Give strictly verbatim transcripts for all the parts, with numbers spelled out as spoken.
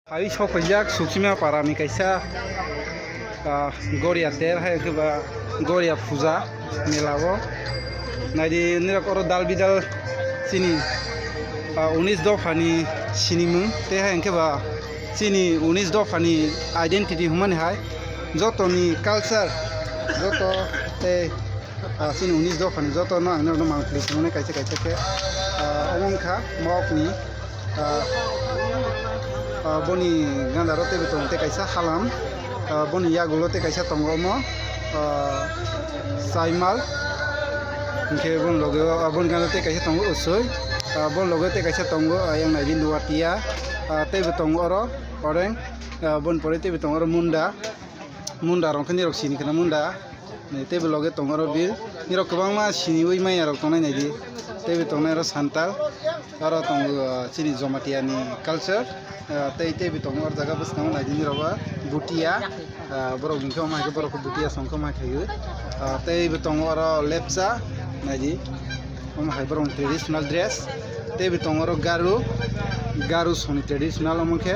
Hai sokphaijak Suksima parani kaisa, ah, Goria ter, hai khe ba Goria puja mela o. Naidi nirok oro dal bidal chini, ah, unis dophani sinimung, tei hai khe ba chini unis dophani identity hwnmani hai jotoni culture, joto tei, ah, chini unis dophani jotono ang nirokno mangpili swnamnai kaisa kaisa khe, ah, omo wngkha mokni, ah, ah, boni gandaro teibo tongo tei kaisa halam, ah, boni yagulo tei kaisa tongo omo, ah, saimal, hinkhe boni loge o, ah, boni gandaro tei kaisa tongo usui, ah, boni loge tei kaisa tongo, ah, yang naidi nuatia, ah, teibo tongo oro oreng, ah, boni pore teibo tongo oro munda. Munda rok khe nirok sini khna munda. Teibo loge tongo oro bil. Nirok kwbangma siniwi manya rok tongnai naidi. Teibo tongnai oro santal. Oro tongo, ah, chini Jamatia ni culture. Ah, tei teibo tongo oro jaga bwskango naidi nirok ba Butia. Ah, borok hinkhe omo hai khe borok khe Butia song khe omo hai khaio. Ah, teibo tongo oro lepcha naidi. Omo hai borokni traditional dress. Teibo tongo oro garu, garu songni traditional omo khe.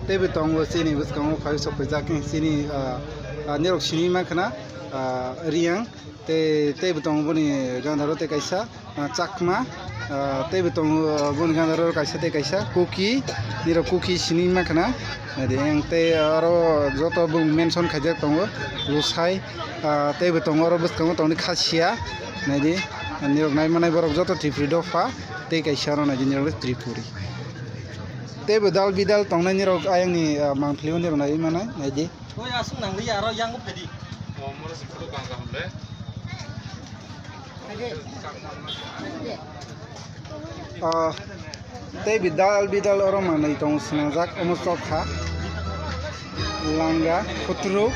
Teibo tongo chini bwskango phai sok phaijak chini, ah, ah, nirok sini ma khna, ah, Riyang. Tei, teibo tongo boni gandaro tei kaisa, ah, Chakma. Ah, teibo tongo boni gandaro kaisa tei kaisa Kuki. Nirok Kuki sini ma khna. Naidi, ang tei oro joto bung mention khaijak tongo. Lusai, ah, teibo tongo oro bwskango tongni Khasia. Naidi, nirok nai manai borok joto Tripuri dopha tei kaisa oro naidi nirok Tripuri. Teibo dal bidal tongnai nirok ayangni, ah, mangpili o nirok nai manai, naidi. Oi, aswk nang liya, aro yang pedi. Ah, tei bidal bidal oro manwi tongo swnamjak, omo chokha, langa, khutru,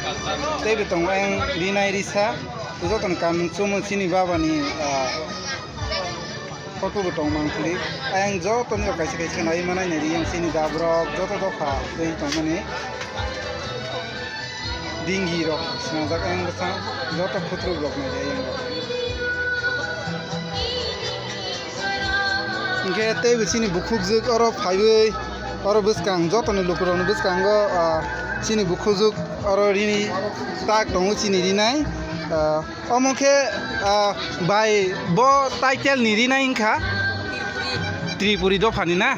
teibo tongo ayang rinai risa, jotono kanmung chumung chini babani, ah, photo bo tong mangpili. Ayang joto nirok kaisa kaisa nai manai nai yang chini dabrok joto dopha tei tongmani. Dingi rok swnamjak ayang bwsa joto khutru block nai ayang rok. Hinkhe teibo chini bukhukjwk oro phaiwi oro bwskang jotoni lukurokni bwskango, ah, chini bukhukjwk oro rini tak tongo chini rinai, ah, omo khe, ah, bai bo title ni rinai wngkha Tripuri dophani na?